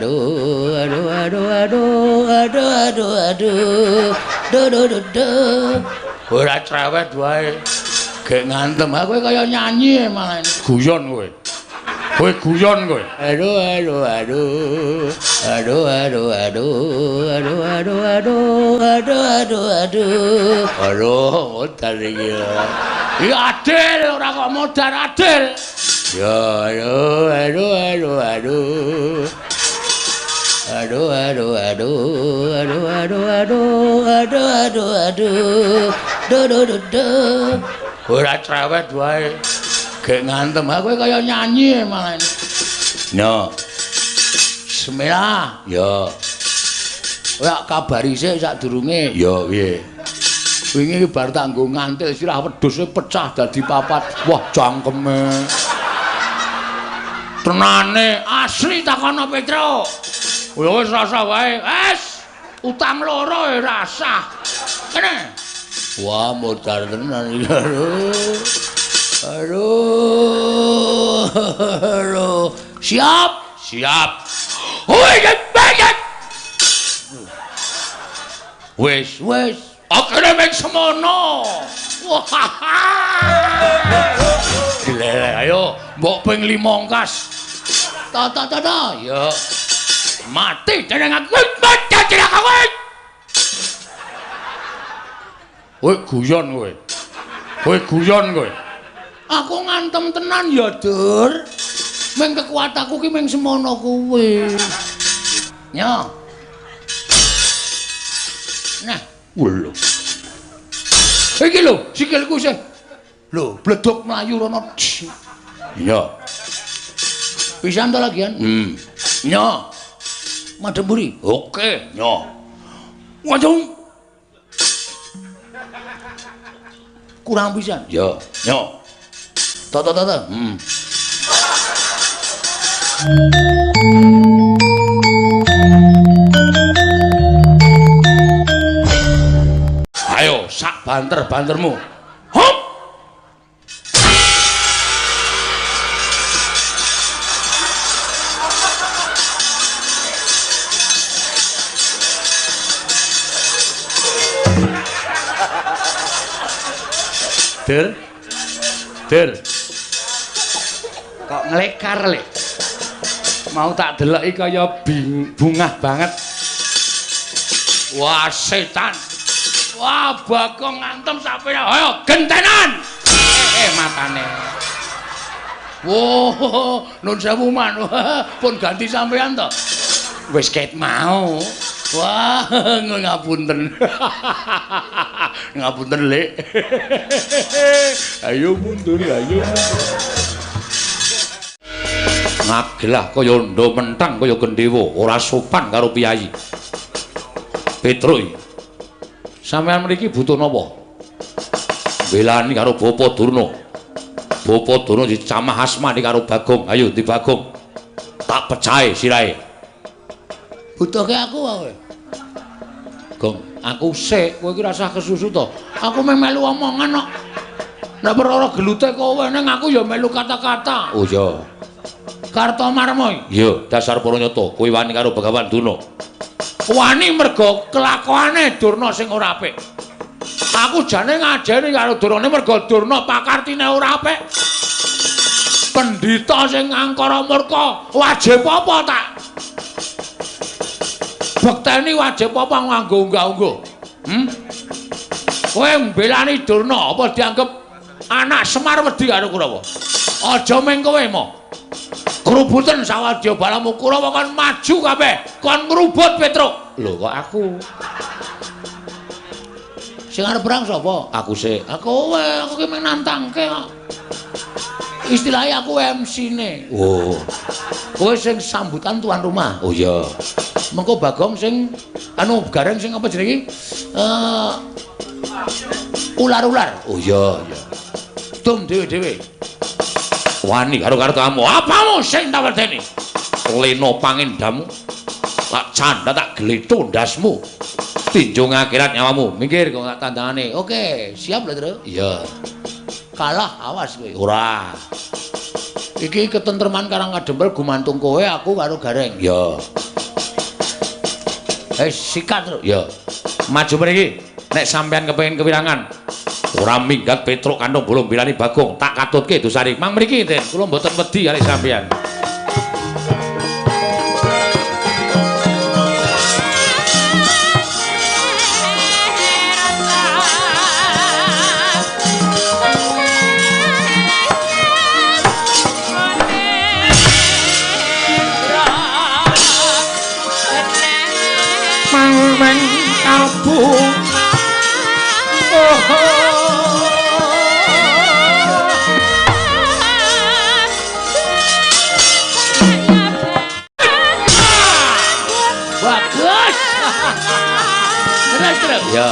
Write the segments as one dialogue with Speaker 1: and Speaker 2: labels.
Speaker 1: aduh aduh aduh aduh aduh aduh aduh duh duh duh duh. Ora cerewet wae. Gek ngantem aku kaya nyanyi malah. Guyon kowe. Kowe guyon kowe. Aduh aduh aduh. Aduh aduh aduh aduh aduh aduh aduh aduh aduh. Aduh, modar iki. Iki adil ora kok modar adil. Ya aduh aduh aduh aduh. Aduh aduh aduh aduh aduh aduh aduh aduh aduh. Duh duh duh duh. Ora cerewet wae. Gek ngantem aku kaya nyanyi malah. Yo. Bismillah. Yo. Kowe kabari sik sadurunge. Yo piye? Wingi bar tak nggo ngantil sirah wedhuse pecah dadi papat. Wah, cangkeme. Tenane asli takono Petro. Ya wis rasa wae. Wis utang loro ya rasah. Kene. Wah, modar tenan iki. Aduh. Aduh. Aduh. Siap? Siap. Wis, wis. Akene mek semono. Wah. Dilele, ayo mbok ping 5 ongkas. Ta ta ta ta. Ya. Mati dening aku. Mati dening aku. Kowe guyon kowe. Kowe guyon kowe. Aku ngantem tenan ya, Dur. Meng kekuatanku ki meng semono kuwi. Nyo. Nah, lho. Iki lho, sikilku sih. Lho, bledok mlayu rono. Iya. Pisan to lagian? Nyo. Madhep mburi. Oke, nyo. Waduh. Kurang pisan. Ya, nyo. Ta ta ta ta. Ayo sak banter-bantermu. Hop. Der. Der. Kok nglekar lek. Mau tak deloki kaya bungah banget. Wah, setan. Wah, Bagong ngantem sampe ayo gentenan. Matane. Wah, nun sewu man. Pun ganti sampean to. Wis ket mau. Wah, ngapunten. Ngapunten, Lek. Ayo mundur, ayo. Ngagelah kaya ndha mentang kaya gendhewa, ora sopan karo piyayi. Petro. Sampeyan mriki butuh napa? Belani karo Bapa Durna. Bapa Durna dicamah asmane karo Bagong. Ayo ndi Bagong? Tak pecahe sirahe. Butuhke aku wae. Gong, aku sik, kowe iki rasah kesusu to. Aku meh melu omongan kok. Nek perkara gelute kowe ning aku ya melu kata-kata. Oh iya. Kartomarma. Iya, dasar para nyata, kowe wani karo Begawan Durna. Wani mergo kelakuane Durna sing ora apik. Aku jane ngajeni karo Durna mergo Durna pakartine ora apik. Pendhita sing angkara murka, wajib apa tak bekteni wajib apa nganggo unggah-ungguh? Kowe mbelani Durna apa dianggep anak Semar wedi karo Kurawa? Aja mung kowe mo. Krubuten sawadya balamu Kurawa kon maju kabeh, kon ngrubut Petruk. Lho kok aku? Sing arep perang sapa? Aku sik. Kowe, aku ki mung nantangke kok. Istilahnya aku MC-ne. Oh. Kowe sing sambutan tuan rumah. Oh iya. Mengko Bagong sing anu Gareng sing apa jenenge? Ular-ular. Oh iya, iya. Dum dhewe-dhewe. Wani karo kartomu. Apamu sing tak wedeni? Lena pangendamu. Tak candha tak gletho ndasmu. Tinjung akhirat nyawamu. Minggir kok tak tandangane. Oke, siap lho, Tru. Iya. Kalah awas kowe. Ora. Iki ketentreman Karang Kadempel gumantung kowe, aku karo Gareng. Iya. Sikat terus. Ya. Maju mriki. Nek sampean kepengin kewirangan, ora minggat Petruk kantung bolong bilani Bagong, tak katutke dosane. Mang mriki, Den, kula mboten wedi kali sampean.
Speaker 2: Mang kalbu.
Speaker 1: Bagus. Terus terus. Ya.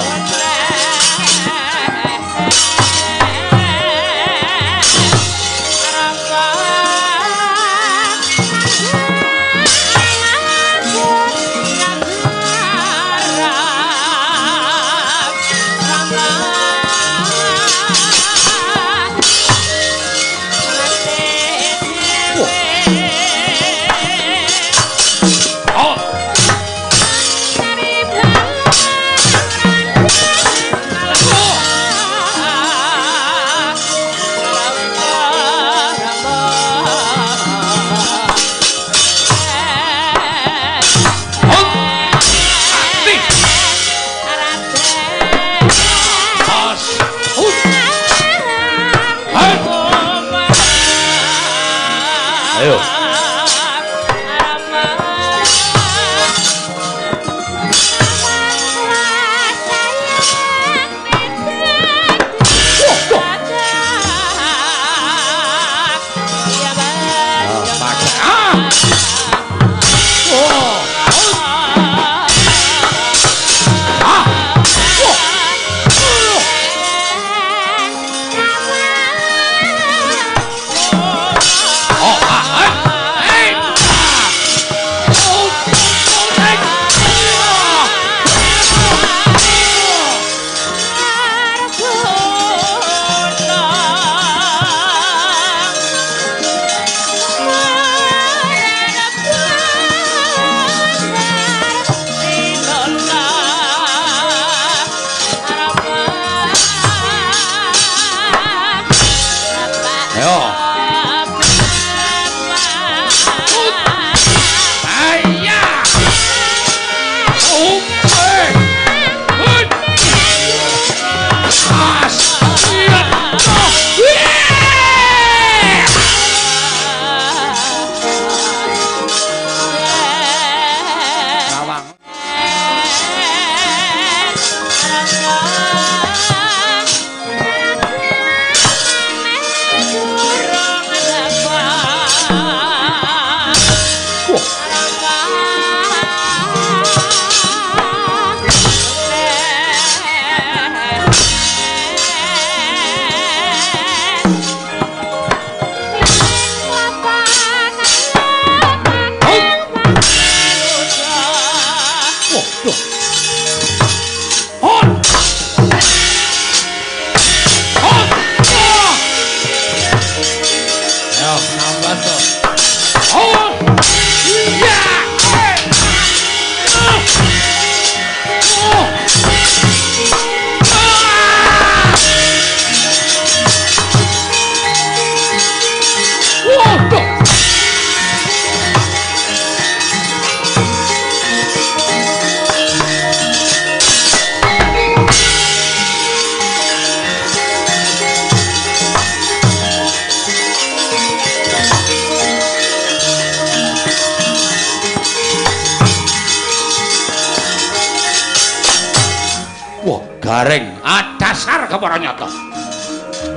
Speaker 1: Gareng, dasar kepara nyata.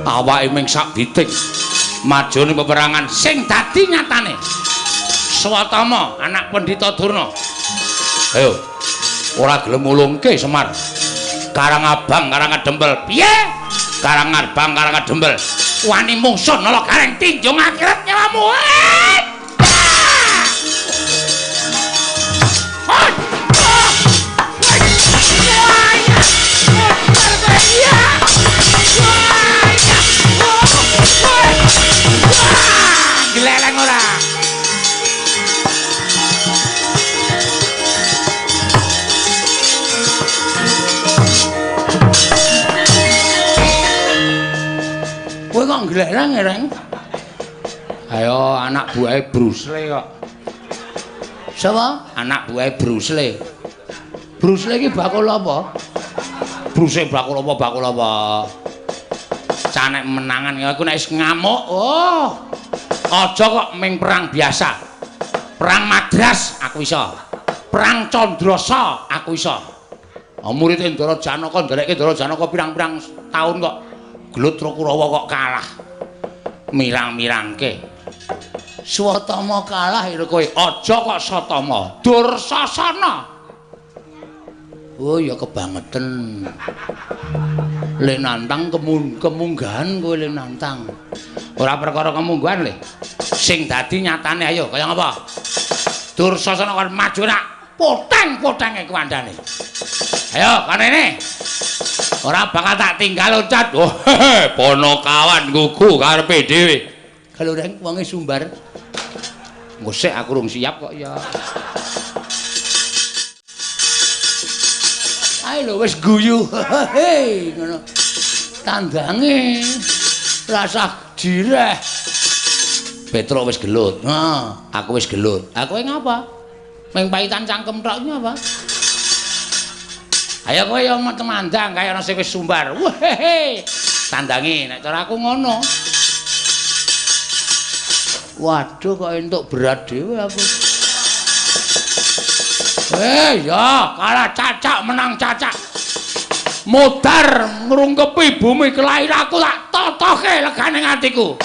Speaker 1: Awake ming sak biting maju ning peperangan sing dadi nyatane. Swatama anak Pendhita Durna. Ayo, ora gelem ngulungke Semar. Karang Abang, Karang Adempel. Piye? Karang Abang, Karang Adempel. Wani mungsuh Nala Gareng tinjung akhirat nyawamu. Gleleng ora. gleleng reng. Ayo anak buahe Bruce Lee kok. Sapa? Anak buahe Bruce Lee. Bruce Lee iki bakul apa? Bruce Lee bakul apa? Bakul apa? Canek menangan aku nek wis ngamuk, oh. Aja kok ming perang biasa. Perang Madras aku iso. Perang Candrasa aku iso. Murid Ndara Janaka nderekke Ndara Janaka pirang-pirang taun kok gelut karo Kurawa kok kalah. Mirang-mirangke. Swatama kalah ira kowe. Aja kok Satama. Dursasana. Oh ya kebangeten. Le nantang kemunggahan kowe le nantang. Ora perkara kemunggahan le. Sing dadi nyatane ayo kaya ngapa? Dursasana kon maju nak poteng-potenge kuwandane. Ayo kon rene. Ora bakal tak tinggal loncat. Oh, ponokawan gugu karepe dhewe. Kalau reng wonge sumbar. Ngosek aku rung siap kok ya. Ayo lho wis guyu. Hei ngono. Tandange rasah jireh. Petro wis gelut. Heeh, aku wis gelut. Aku ngapa? Ming paitan cangkem tok ngapa? Ayo kowe yo temandang kaya ana sing wis sumbar. Wehehe. Tandange nek cara aku ngono. Waduh kok entuk berat dhewe aku. Ya kalah cacak menang cacak. Modar ngrungkepi bumi kelahiranku tak totoke legane atiku.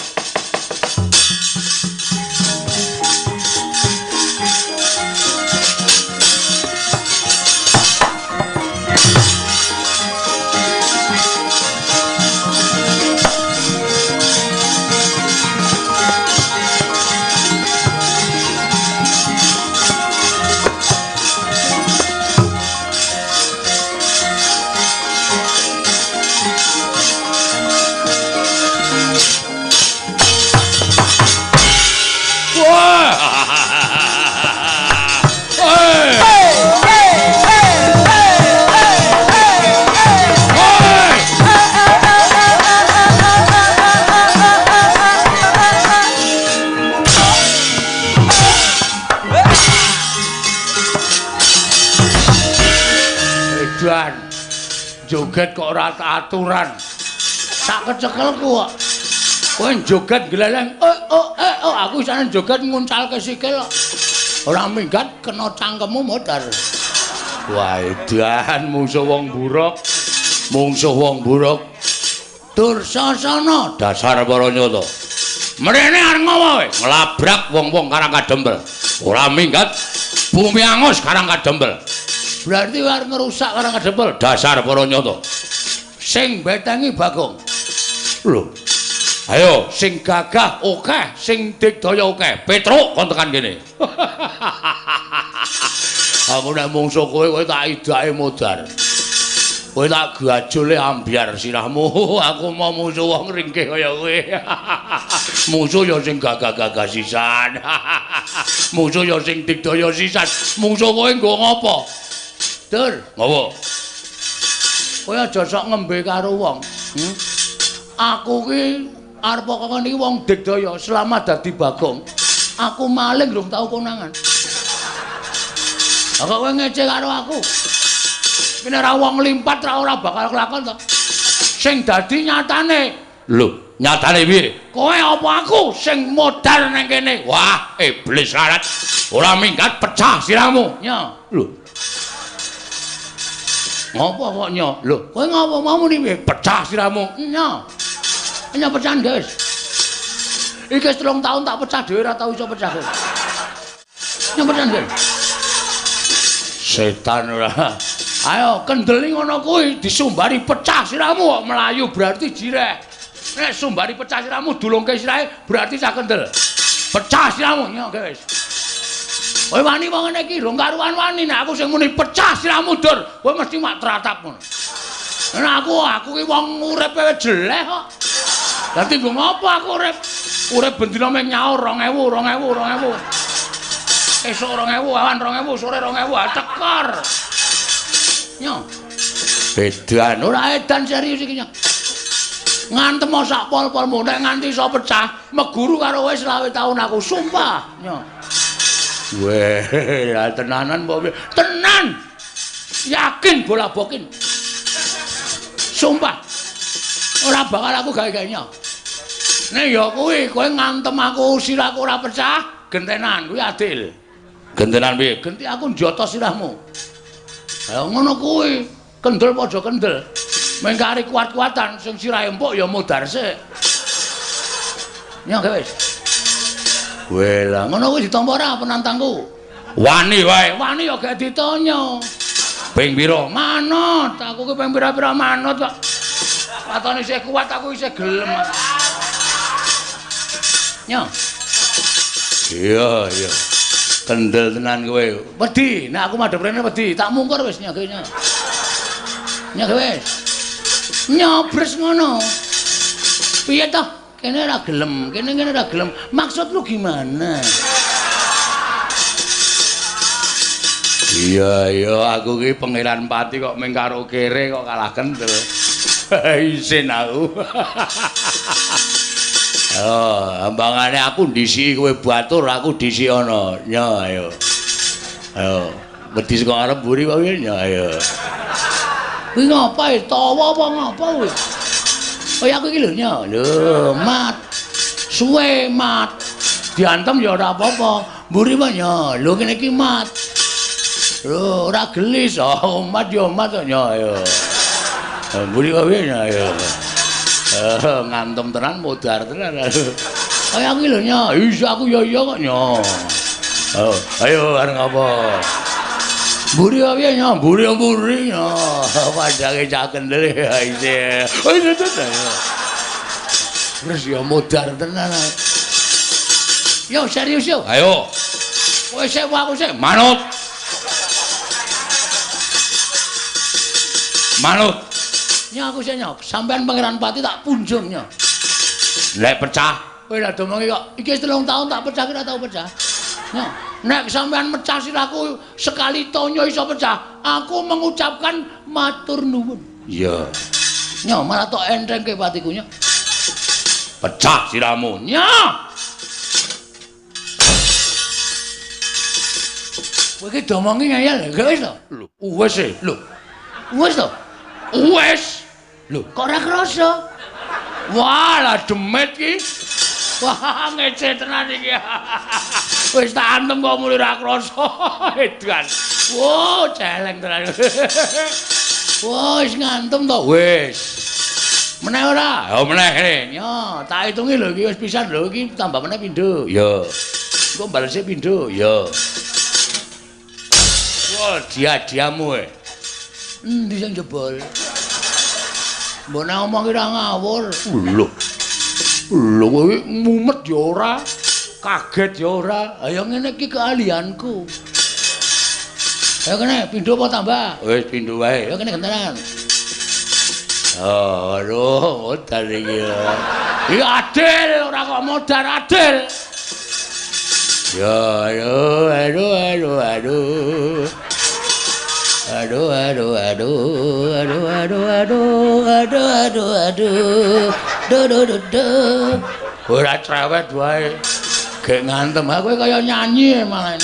Speaker 1: Joget kok ora aturan. Tak kecekelku kok. Kowe joget gleleng, oh aku isane joget nguncalke sikil kok. Ora minggat kena cangkemmu modar. Wah, edan mungsuh wong buruk. Mungsuh wong buruk. Dursasana dasar para nyata. Mrene arep ngopo kowe? Nglabrak wong-wong Karang Kadempel. Ora minggat bumi angus Karang Kadempel. Berarti arep ngerusak Karang Kadempel dasar para nyata. Sing betengi Bagong. Lho. Ayo sing gagah akeh, sing digdaya akeh. Petruk kon tekan kene. Aku nek mungsuh kowe, kowe tak idake modar. Kowe tak gajole ambyar sirahmu. Aku mau mungsuh wong ringkih kaya kowe. Mungsuh ya sing gagah-gagah sisan. Mungsuh ya sing digdaya sisan. Mungsuh kowe nggo ngopo? Dur, ngopo? Kowe aja sok ngembe karo wong. Aku ki arep kok niki wong digdaya selama dadi Bagong. Aku maling rung tau konangan. Lah kok kowe ngece karo aku? Kene ora wong limpat ora bakal kelakon to. Sing dadi nyatane. Lho, nyatane piye? Kowe apa aku sing modar nang kene? Wah, iblis larat. Ora minggat pecah sirahmu. Nya. Lho. Ngopo kok nyo? Lho, kowe ngopo mau muni piye? Pecah sirahmu. Nyo. Nyo pecahan, guys. Iki wis 3 tahun tak pecah dhewe ora tau iso pecah kowe. Nyo pecahan, guys. Setan ora. Ayo kendeli ngono kuwi disumbari pecah sirahmu kok melayu berarti jireh. Nek sumbari pecah sirahmu dulungke sirahe berarti cah kendel. Pecah sirahmu nyo, guys. Kowe wani wong ngene iki rong karuan wani nek aku sing muni pecah sirahmu dur, kowe mesti mak tratap ngono. Nek aku ki wong uripe jeleh kok. Dadi nggo ngopo aku urip? Urip bendina mung nyaur 2000, 2000, 2000. Esuk 2000, awan 2000, sore 2000, cekor. Nyo. Edan ora edan serius iki nyo. Ngantem sak pol-polmu nek nganti iso pecah, meguru karo kowe 25 taun aku sumpah. Nyo. Weh, lah tenanan apa piye? Tenan. Yakin bola bokin. Sumpah. Ora bakal aku gawe-gawe nyo. Nek ya kuwi kowe ngantem aku sirahku ora pecah, gentenan kuwi adil. Gentenan piye? Genti aku njoto sirahmu. Ha ngono kuwi, kendel padha kendel. Mengkari kuat-kuatan sing sirahe empuk ya modar sik. Nyo wis. Weh lah ngono kuwi ditampa ora penantangku? Wani wae, wani ya gak ditanya. Ping pira? Manut, aku ki ping pira-pira manut kok. Watone isih kuat aku isih gelem. Nyo. Iya, iya. Kendel tenan kowe. Wedi, nek aku madhep rene wedi, tak mungkur wis nyo nyo. Nyo wis. Nyobres ngono. Piye toh? Kene ora gelem, kene kene ora gelem. Maksud lu gimana? Iya, iya, aku ki Pangeran Pati kok mung karo kere kok kalah kendel. Isin aku. Oh, ambangane aku ndisiki kowe batur, aku disiki ana. Nyo, ayo. Ayo, wedi saka arep mburi wae nyo, ayo. Kuwi ngapa e? Tawa apa ngapa kuwi? Kaya aku iki lho nyo. Lho, mat. Suwe mat. Diantem ya ora apa-apa. Mburi wae nyo. Lho kene iki mat. Lho, ora gelis. Oh, mat ya mat kok nyo, ayo. Mburi wae nyo, ayo. Ngantem tenan modar tenan. Kaya aku iki lho nyo. Iya aku ya iya kok nyo. Ayo arep ngapa? Mburi piye nyo? Mburi-mburi nyo. Padange cah kendel ya isih. Oh iya tenan. Terus ya modar tenan. Yo serius yo. Ayo. Kowe sik aku sik manut. Manut. Nyo aku sik nyo. Sampean Pangeran Pati tak punjung nyo. Lek pecah. Kowe lha domongi kok iki wis 3 tahun tak pecah ora tau pecah. Nyo. Nek sampean mecah sirahku sekali tonyo iso pecah, aku mengucapkan matur nuwun. Iya. Nyo malah tok entengke patiku nyo. Pecah sirahmu. Nyo. Kowe iki domongi ngeyel gak wis to? Lho, wis e. Lho. Wis to? Wis. Lho, kok ora krasa? Wah, lah demit ki. Wah, ngece tenan iki. Wis tak antem kok muni ora krasa. Edan. Wo, celeng tenan. Wah, wis ngantem to wis. Meneh ora? Ya meneh kene. Yo, tak hitungi lho iki wis pisan lho iki tambah meneh pindho. Ya. Engko balese pindho. Ya. Wah, dia-diamu e. Endi sing jebol? Mbok nek omong ki ora ngawur. Lho. Lho kowe mumet ya ora, kaget ya ora. Ayo ngene iki keahlianku. Ayo kene pindho apa tambah? Wis pindho wae. Ayo kene gentenan. Oh, aduh, modar iki. Iki adil ora kok modar adil. Ya, aduh, aduh, aduh, aduh. Aduh, aduh, aduh, aduh, aduh, aduh, aduh, aduh, aduh, do, do, do, do. Ora cerewet wae. Gek ngantem aku kaya nyanyi malah.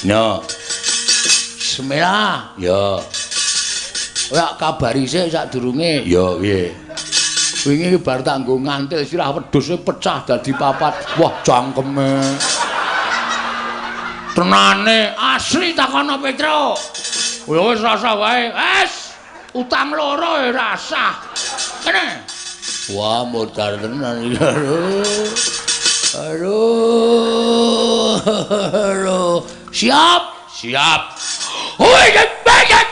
Speaker 1: Nyo. Bismillah. Ya. Kowe kabari sik sadurunge. Ya piye? Wingi bar tak nggo ngantil sirah wedhuse pecah dadi papat. Wah, cangkeme. Tenane asli takono Petro. Ya wis rasa wae. Wis, utang loro ya rasah. Kene. Wah, modar tenan iki. Aduh. Aduh. Aduh. Siap? Siap. Hoi, banget.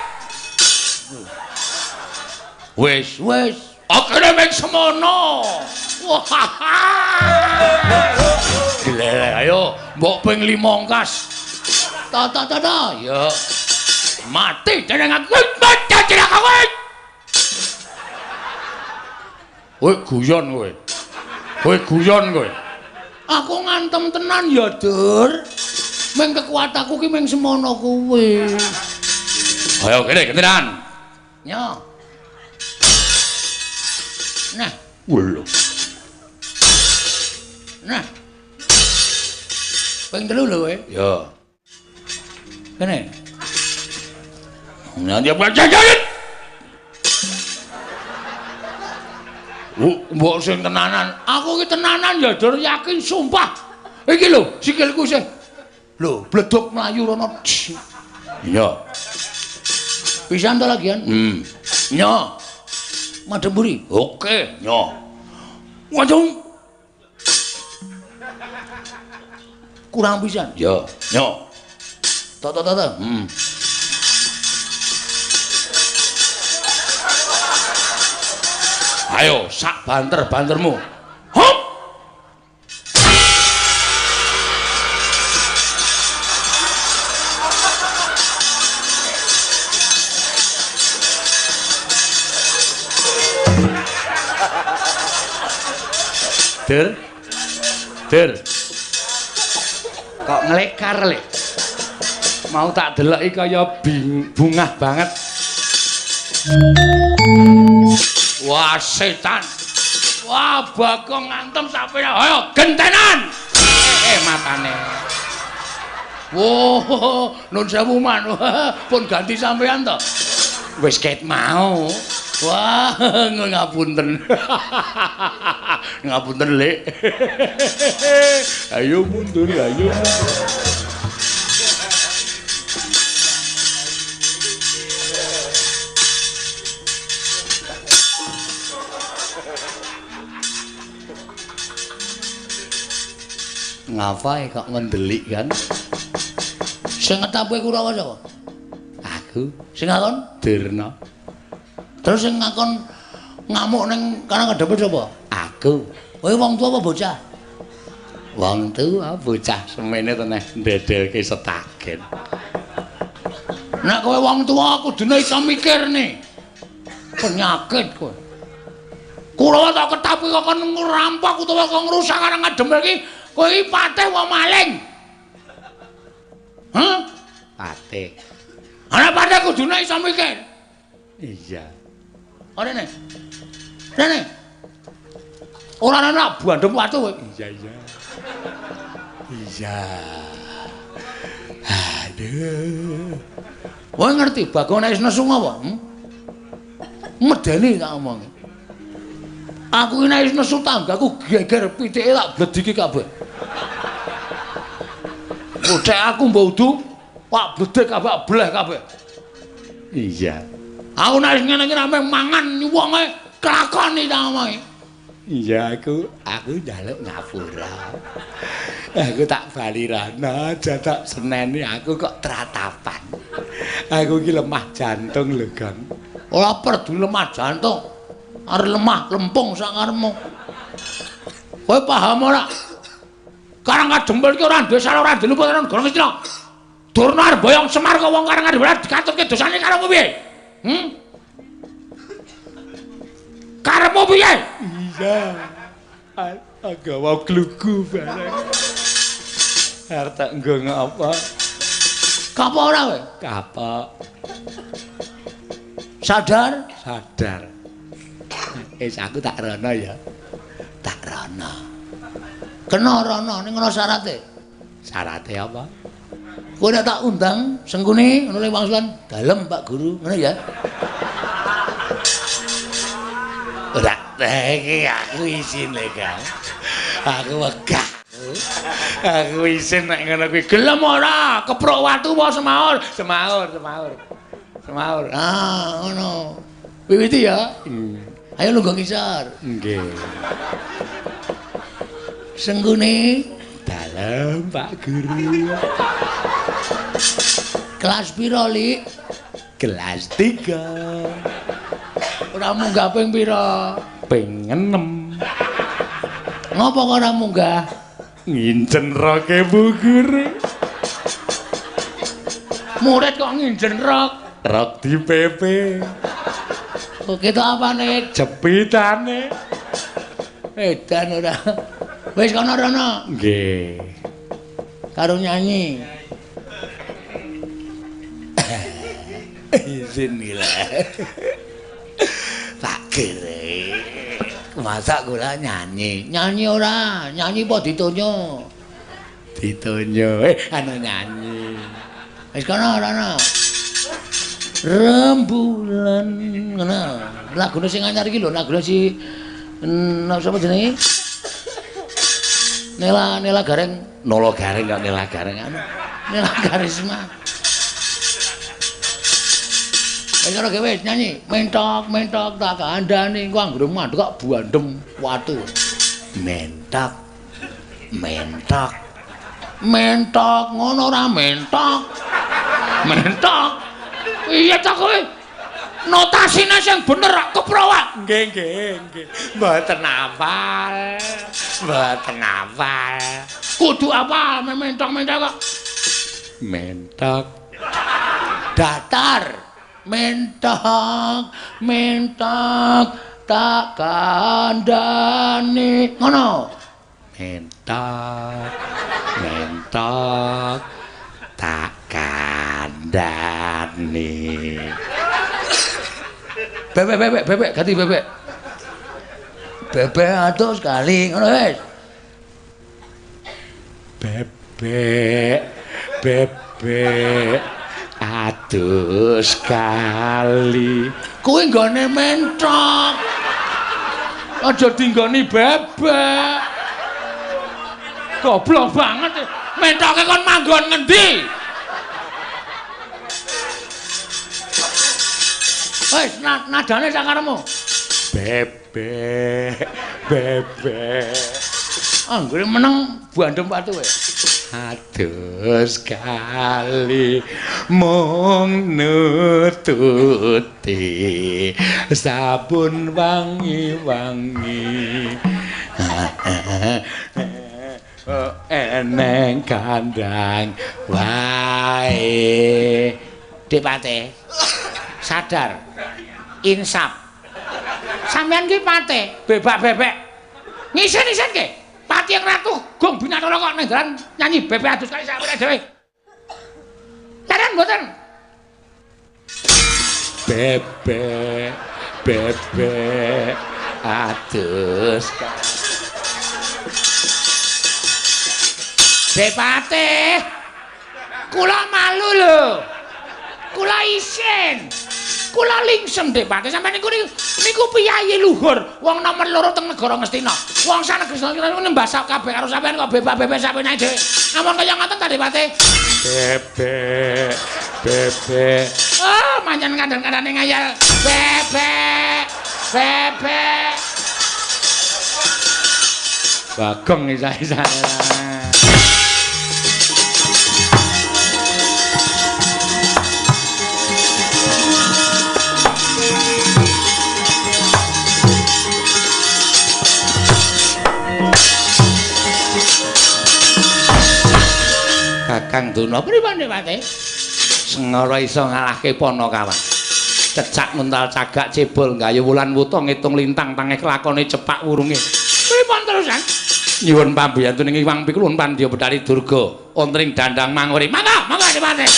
Speaker 1: Wis, wis. Akene mek semono. Wah. Gile, ayo mbok ping 5 ongkas. Ta ta ta ta. Ya. Mati jeneng aku. Mati jeneng aku. Kowe guyon kowe. Kowe guyon kowe. Aku ngantem tenan ya, Dur. Meng kekuatanku ki meng semono kuwi. Ayo kene gentenan. Nyo. Nah, Lho. Nah. Ping 3 lho kowe. Ya. Kene. Nah, dia baca-baca. Mbok sing tenanan. Aku iki tenanan ya, Dur, yakin sumpah. Iki lho, sikilku sih. Lho, bleduk mlayu rono. Iya. Pisan to lagian? Nyo. Madhep mburi. Oke, nyo. Waduh. Kurang pisan. Ya, nyo. To. Ayo, sak banter-bantermu. Hop.
Speaker 2: Dur. Dur. Kok nglekar, Lek? Mau tak deloki kaya bungah banget.
Speaker 1: Wah, setan. Wah, Bagong ngantem sampe. Ayo gentenan. Matane. Wah, nun sewu man. Pun ganti sampean to. Wis ket mau. Wah, ngapunten. Ngapunten, Lek. Ayo mundur, ayo.
Speaker 2: Ngapae kok mendelik kan?
Speaker 1: Sing ngetape Kurawa sapa?
Speaker 2: Aku.
Speaker 1: Sing ngakon?
Speaker 2: Durna.
Speaker 1: Terus sing ngakon ngamuk ning Karang Kadempel sapa?
Speaker 2: Aku.
Speaker 1: Kowe wong tuwa apa bocah?
Speaker 2: Wong tuwa, bocah semene teneh ndedelke setagen.
Speaker 1: Nek kowe wong tuwa kudune iso mikir nih. Penyakit kowe. Kurawa tak ketapi kok kon ngrampok utawa kok ngrusak Karang Kadempel iki. Kowe iki patih wong maling. Hah?
Speaker 2: Patih.
Speaker 1: Ana patih kudune iso mikir.
Speaker 2: Iya.
Speaker 1: Rene. Rene. Ora ana bandem watu kowe.
Speaker 2: Iya, iya. Iya. Aduh.
Speaker 1: Kowe ngerti Bagong nek wis nesu apa? Medeni tak omongi. Aku iki nek wis nesu tanggaku geger pitike tak blediki kabeh. Bocah aku mbok udu, pak bledek kabeh bleh kabeh.
Speaker 2: Iya.
Speaker 1: Aku nek wis ngene iki rame mangan wonge kelakoni tak omongi.
Speaker 2: Iya, aku njaluk ngapura. Aku tak bali rono, aja tak seneni aku kok tratapan. Aku iki lemah jantung lho, Gong.
Speaker 1: Ora perlu lemah jantung. Arep lemah lempung sak karepmu. Kowe paham ora? Karang Kadempel iki ora duwe salah, ora duwe luput ora negara Ngastina. Durna arep boyong Semar kok wong Karang Kadempel dikatutke dosane karepmu piye? Karepmu piye?
Speaker 2: Iya. Agawa glugu bareng. Arep tak nggo ngapa?
Speaker 1: Kapok ora kowe?
Speaker 2: Kapok.
Speaker 1: Sadar?
Speaker 2: Sadar. Wis aku tak rono ya.
Speaker 1: Tak rono. Kena rono ning ana syarate.
Speaker 2: Syarate apa?
Speaker 1: Kowe nek tak undang Sengkuni ngono le wangsulan dalem Pak Guru, ngono ya.
Speaker 2: Ora, iki aku isin lho, Kang. Aku wegah. Aku isin nek ngono kuwi.
Speaker 1: Gelem ora? Keprok watu apa semaur?
Speaker 2: Semaur, semaur. Semaur.
Speaker 1: Ah, ngono. Wiwiti ya. Ayo lungguh ngisor.
Speaker 2: Nggih.
Speaker 1: Sengkuni
Speaker 2: dalem Pak Guru.
Speaker 1: Kelas piro, Lik?
Speaker 2: Kelas 3.
Speaker 1: Ora munggah ping pira?
Speaker 2: Ping 6.
Speaker 1: Ngopo kok ora munggah?
Speaker 2: Nginjen roke Bu Guru.
Speaker 1: Murid kok nginjen rok?
Speaker 2: Rok di PP.
Speaker 1: Kok ketok apane?
Speaker 2: Jepitane.
Speaker 1: Edan ora. Wis kono rono.
Speaker 2: Nggih.
Speaker 1: Karo nyanyi.
Speaker 2: Izin gila. Pak Gere.
Speaker 1: Masa kula nyanyi. Nyanyi ora? Nyanyi apa ditonyo?
Speaker 2: Ditonyo. Anu nyanyi.
Speaker 1: Wis kono rono. Rembulan ngono. Lagune sing anyar iki lho, lagune si sapa jenenge? Nela Nela Gareng, Nolo Gareng kok Nela Gareng anu. Nela Karisma. Wis ora gawe nyanyi, mentok mentok tak kandhani ku anggere mandek kok buandem watu. Mentok. Mentok. Mentok ngono ora mentok. Mentok. Piye ta kowe? Notasine sing bener kok keprowak.
Speaker 2: Nggih, nggih, nggih. Mboten hafal. Mboten hafal.
Speaker 1: Kudu hafal mentok-mentok kok.
Speaker 2: Mentok.
Speaker 1: Datar. Mentok, mentok tak kandhani. Ngono.
Speaker 2: Mentok, mentok tak kandhani.
Speaker 1: Bebek bebek bebek ganti bebek. Bebek atus kali ngono wis.
Speaker 2: Bebek bebek atus kali.
Speaker 1: Kuwi nggone mentok. Aja dinggoni bebek. Goblok banget. Mentoke kon manggon ngendi? Wis nadane sakaremu.
Speaker 2: Bebek bebek.
Speaker 1: Anggere meneng bandem watu kowe.
Speaker 2: Atus kali mung nututi sabun wangi-wangi. Eneng kandang wae.
Speaker 1: Dipate. Sadar. Insaf. Sampeyan ki pate bebak-bebek. Ngisin-isin ke. Pati yang ratu gong binatara kok nang dalan nyanyi bebek adus kali sakmene dhewe. Leren mboten?
Speaker 2: Bebek bebek adus.
Speaker 1: Depate. Kula malu lho. Kula isin. Kula lingsem Depate sampeyan niku niku piyayi luhur wong nomor loro teng negara Ngastina. Wong sak negeri niku nembah kabeh karo sampeyan kok bebak-bebek sampeyan dhewe. Ampun kaya ngoten ta Depate?
Speaker 2: Bebek bebek.
Speaker 1: Oh, manjen kandhan-kandhane ngayal. Bebek bebek.
Speaker 2: Bagong isa-isane.
Speaker 1: Kakang Durna pripun Depate?
Speaker 2: Sengara iso ngalahke Panakawan. Cecak mental cagak cebol gayu wulan wuta ngitung lintang tangeh lakone cepak wurunge.
Speaker 1: Pripun terusan?
Speaker 2: Nyuwun pambiyantu ning Iwang Pikulun Pandya Betari Durga wonten ing Dandang Manguri.
Speaker 1: Mangga, mangga Depate.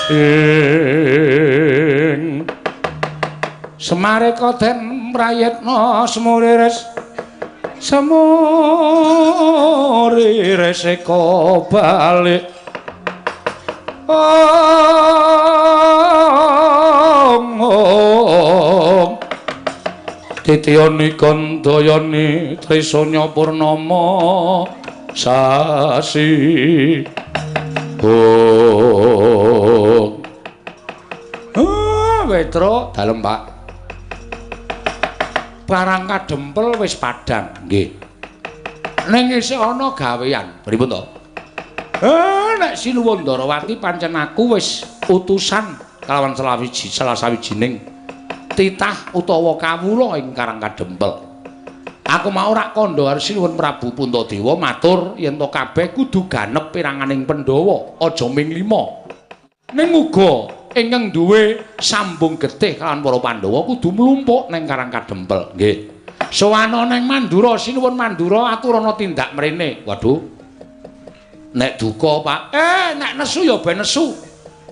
Speaker 2: Ing Semareka den prayitna semuriris semuriris eka balik. Om om Titiyani Gandayani Trisanya Purnama sasi. Oh. Ah, Wetro dalem, Pak. Barang kadempel wis padhang, nggih. Ning isih ana gawean. Pripun to? Nek Sinuwun Ndarawati pancen aku wis utusan kalawan salah sawijining titah utawa kawula ing Karang Kadempel.
Speaker 1: Aku mau rak kandha karo Sinuwun Prabu Puntadewa matur yen to kabeh kudu ganep piranganing Pandhawa, aja ming 5. Ning uga ingkang duwe sambung getih kalawan para Pandhawa kudu mlumpuk ning Karang Kadempel. Nggih. Sowana ning Mandura, Sinuwun Mandura aturana tindak mrene. Waduh. Nek duka, Pak. Nek nesu ya ben nesu.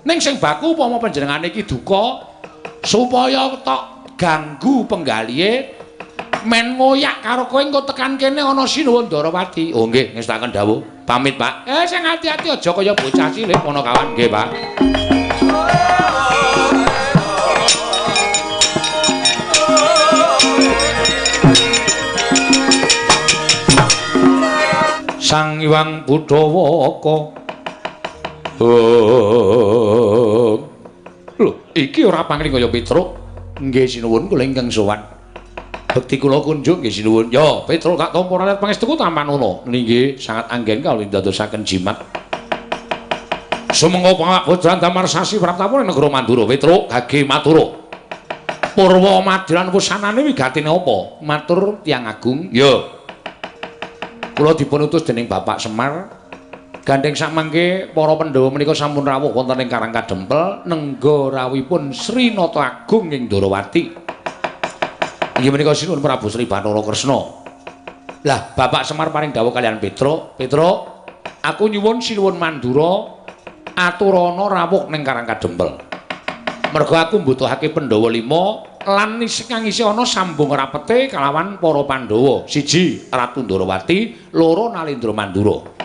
Speaker 1: Ning sing baku upama panjenengane iki duka supaya tok ganggu penggalihe men ngoyak karo kowe engko tekan kene ana Sinuwun Ndarawati. Oh nggih, ngestaken dawuh. Pamit, Pak. Sing ati-ati aja kaya bocah cilik ana kawan. Nggih, Pak. Sang Hyang Budawaka. Lho, iki ora pangling kaya Petruk. Nggih sinuwun kula ingkang sowan. Bekti kula kunjuk nggih sinuwun. Ya, Petruk tak tampa rakyat pangestuku tampanono. Nggih, sangat anggen kawula ndadosaken jimat. Sumangga pangabodran damar sasi praptapun ing negara Mandura. Petruk gage matura. Purwa madran wusanane wigatine apa? Matur tiyang agung. Ya. Kula dipun utus dening Bapak Semar. Gandheng samangke para Pandhawa menika sampun rawuh wonten ing Karang Kadempel nengga rawuhipun Sri Nata Agung ing Ndarawati. Inggih menika Sinuwun Prabu Sri Bathara Kresna. Lah, Bapak Semar paring dawuh kalian Petruk, "Petruk, aku nyuwun Sinuwun Mandura aturana rawuh ning Karang Kadempel. Merga aku mbutuhake Pandhawa 5 lan kang isih ana sambung rapete kalawan para Pandhawa. 1 Ratu Ndarawati, 2 Nalendra Mandura."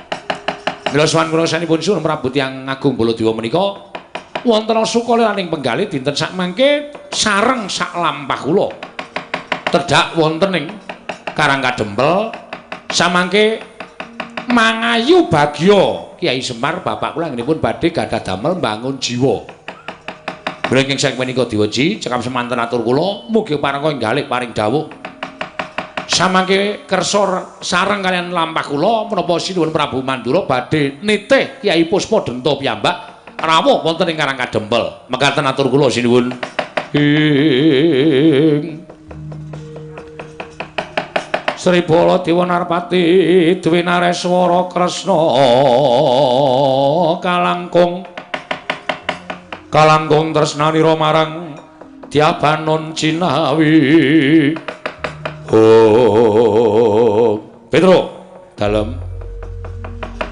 Speaker 1: Mila sowan kula sanipun Sinuwun Prabu Tiyang Agung Baladewa menika wonten sukalelaning penggalih dinten sakmangke sareng sak lampah kula. Tedhak wonten ing Karang Kadempel samangke mangayu bagya Kyai Semar bapak kula anggenipun badhe gadah damel mbangun jiwa. Mila ingkang saking menika diweji cekap semanten atur kula mugi parengga enggalih paring dawuh. Samangke kersa sareng kalian lampah kula menapa Sinuwun Prabu Mandura badhe nitih Kyai Puspa Denta piyambak rawuh wonten ing Karang Kadempel. Mekaten atur kula sinuwun. Ing Sri Baladewa Narpati Dwi Nareswara Kresna kalangkung kalangkung tresnanira marang Dyabanon Cinawi. Oh, Petro, dalem.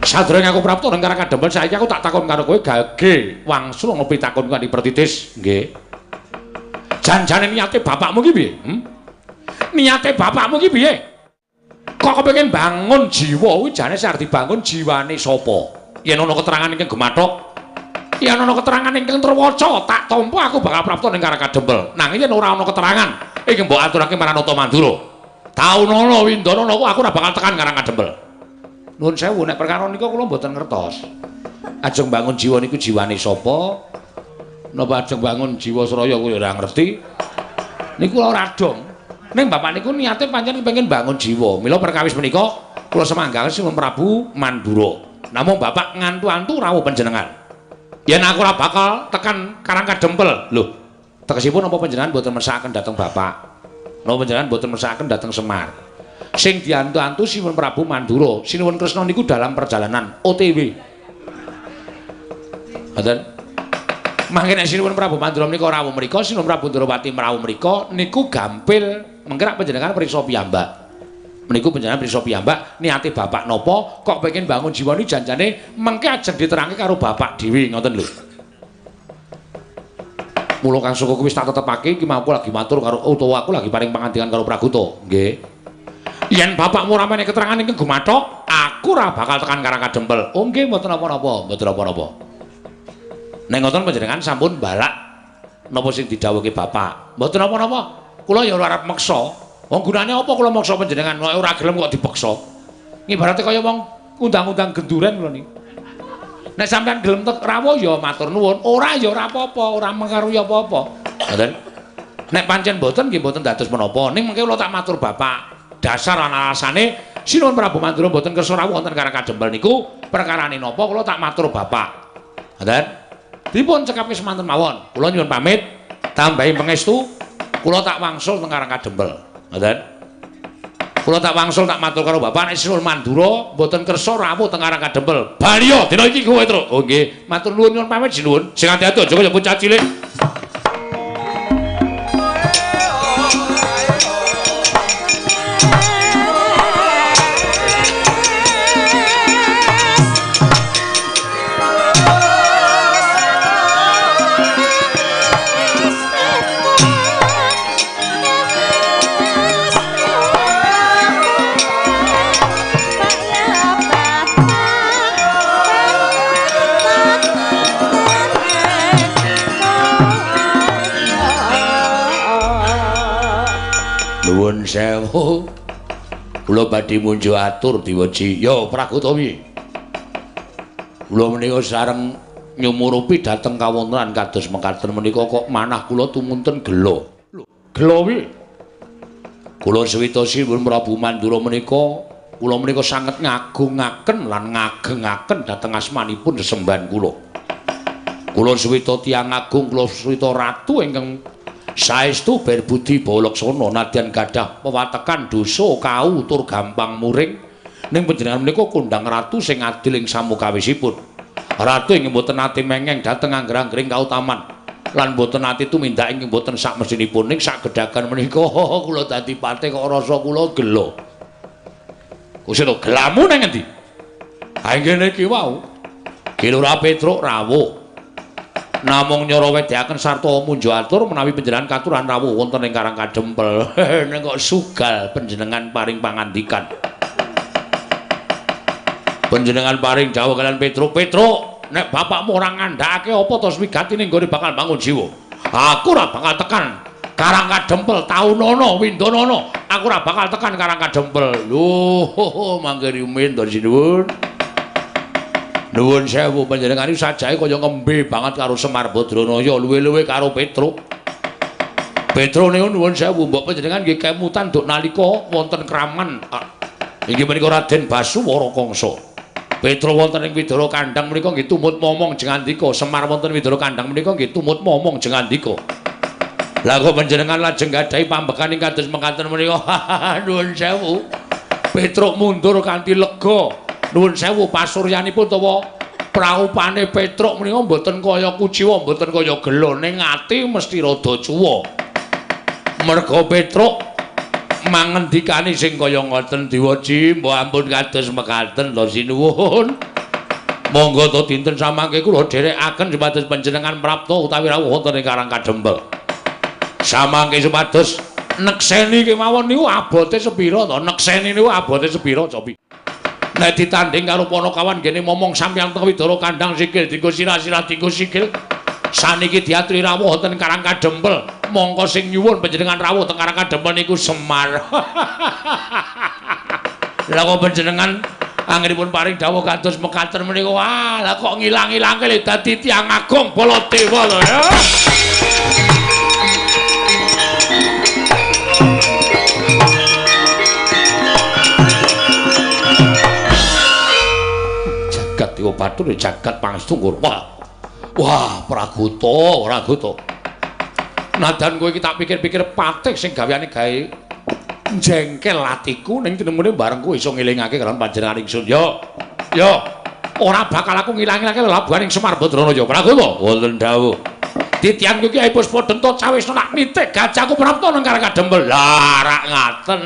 Speaker 1: Sadurunge aku prapta nang Karang Kadempel saiki aku tak takon karo kowe gage wangsul ngopi takon kanthi pertitis. Nggih. Janjane niate bapakmu ki piye? Niate bapakmu ki piye? Kok kepengin bangun jiwa kuwi jane sing arep dibangun jiwane sapa? Yen ana keterangan ingkang gemathok, yen ana keterangan ingkang terwaca, tak tampa aku bakal prapta ning Karang Kadempel. Nanging yen ora ana keterangan ingkang mbok aturake marang Nata Mandura, taunana windana aku ora bakal tekan Karang Kadempel. Nuwun sewu nek perkara nika kula mboten ngertos. Ajeng bangun jiwa niku jiwane sapa? Napa ajeng bangun jiwa Sraya kuwi ora ngerti. Niku ora dong. Ning bapak niku niate pancen kepengin bangun jiwa. Mila perkawis menika kula semanggaken Sinuwun Prabu Mandura. Namung bapak ngantu-antu rawuh panjenengan. Yen aku ora bakal tekan Karang Kadempel. Lho, tegesipun napa panjenengan mboten mersakaken dhateng bapak? Napa panjenengan mboten mersakaken dhateng Semar? Sing diantu-antu Sinuwun Prabu Mandura, Sinuwun Kresna niku dalam perjalanan OTW. Ngoten. Mangke nek Sinuwun Prabu Mandura menika rawuh mriku, Sinuwun Prabu Ndarawati mrawuh mriku niku gampil mengke rak panjenengan priksa piyambak. Meniku panjenengan priksa piyambak niate bapak napa kok pengen bangun jiwa niku janjane mengke ajeng diterangke karo bapak dhewe ngoten lho. Mula Kang Suko kuwi wis tak tetepake iki mau aku lagi matur karo utawa aku lagi paring pangandikan karo Praguta. Nggih. Yen bapakmu ora menehi keterangan ingkang gumathok, aku ora bakal tekan Karang Kadempel. Oh nggih mboten napa-napa, mboten napa-napa. Nek ngoten panjenengan sampun balak napa sing didhawuhke bapak. Mboten napa-napa. Kula ya ora arep meksa. Wong gunane apa kula meksa panjenengan nek ora gelem kok dipeksa. Ngibarate kaya wong undang-undang genduren kula niki. Nek sampean gelem tek rawuh ya matur nuwun, ora ya ora apa-apa, ora mengaruhi apa-apa. Ngoten. Nek pancen mboten nggih mboten dados menapa. Ning mengke kula tak matur bapak. Dasar lan alasane Sinuwun Prabu Mandura mboten kersa rawuh wonten Karang Kadempel niku perkarane napa kula tak matur bapak. Ngoten. Dipun cekapke semanten mawon. Kula nyuwun pamit, tambahi pangestu, kula tak wangsul teng Karang Kadempel. Ngoten. Kula tak wangsul tak matur karo bapak nek Sinuwun Mandura mboten kersa rawuh teng Karang Kadempel. Baliya dina iki kowe, Truk. Oh nggih, matur nuwun nyuwun pamit sinuwun. Sing ati-ati aja kaya bocah cilik. Nuwun sewu. Kula badhe munjuk atur diweji. Yo Pragutawi. Kula menika sareng nyumurupi dhateng kawontenan kados mekaten menika kok manah kula tumunten gela. Lho, gela piye? Kula suwita Sinuwun Prabu Mandura menika kula menika sanget ngagungaken lan ngagengaken dhateng asmanipun sesembahan kula. Kula suwita tiyang agung, kula suwita ratu ingkang saestu berbudi bawa laksana nadyan gadah pewatekan dosa kau tur gampang muring ning panjenengan menika kondhang ratu sing adil ing samukawisipun. Ratu ing mboten nate mengeng dhateng angger-anggering kautaman lan mboten nate tumindak ing mboten sakmestinipun ning sagedhagan menika kula dadi patih kok rasa kula gela. Kusita gelamu nang endi? Ha ngene iki wau. Ki Lurah Petruk rawuh. Namung nyara wedhaken sarta munjuk atur menawi panjenengan katuran rawuh wonten ing Karang Kadempel. Ning kok sugal panjenengan paring pangandikan. Panjenengan paring dawuh kalian Petruk, Petruk, nek bapakmu ora ngandhakake apa to swigatine nggone bakal bangun jiwa. Aku ora bakal tekan Karang Kadempel taunono windonono. Aku ora bakal tekan Karang Kadempel. Lho, mangke rumiyin to sinuwun. Nuwun sewu panjenengan iki sajae kaya ngembe banget karo Semar Badranaya, luwe-luwe karo Petruk. Petruk niku nuwun sewu mbok panjenengan nggih kemutan duk nalika wonten kraman inggih menika Raden Basuwara Kangsa. Petruk wonten ing Widara Kandhang menika nggih tumut momong jengandika, Semar wonten Widara Kandhang menika nggih tumut momong jengandika. Lah kok panjenengan lajeng gadahi pambekan ing kados mekaten menika. Nuwun sewu. Petruk mundur kanthi lega. Nuwun sewu pasuryanipun utawa praupane Petruk menika mboten kaya kuciwa, mboten kaya gela, ning ati mesti rada cuwa. Merga Petruk mangendikane sing kaya ngoten diwaji, mbok ampun kados mekaten to sinuwun. Monggo to dinten samangke kula dherekaken supados panjenengan prapta utawi rawuh wonten ing Karang Kadempel. Samangke supados nekseni kemawon niku abote sepira to? Nekseni niku abote sepira, Copi? Nek ditanding karo Panakawan ngene momong sampeyan teng Widara Kandhang sikil dienggo sirah-sirah dienggo sikil. Saniki diaturi rawuh wonten Karang Kadempel. Mongko sing nyuwun panjenengan rawuh teng Karang Kadempel niku Semar. Lah kok panjenengan anggenipun paring dawuh kados mekaten menika, wah lah kok ngilang-ilangke le dadi tiyang agung Baladewa lho ya. Dewa Bathara jagat pangestu. Wah. Wah, Praguta, Praguta. Nadan kowe iki tak pikir-pikir patih sing gaweane gawe jengkel atiku ning tinemune bareng kowe iso ngelingake karo panjenengan ingsun. Yo. Yo. Ora bakal aku ngilang-ilangke lelabuhan ing Semar Badranaya. Praguta, wonten dawuh. Titian kowe iki ae Puspa Denta cawisna nak nitik gajahku prapta nang Karang Kadempel. Lah, rak ngaten.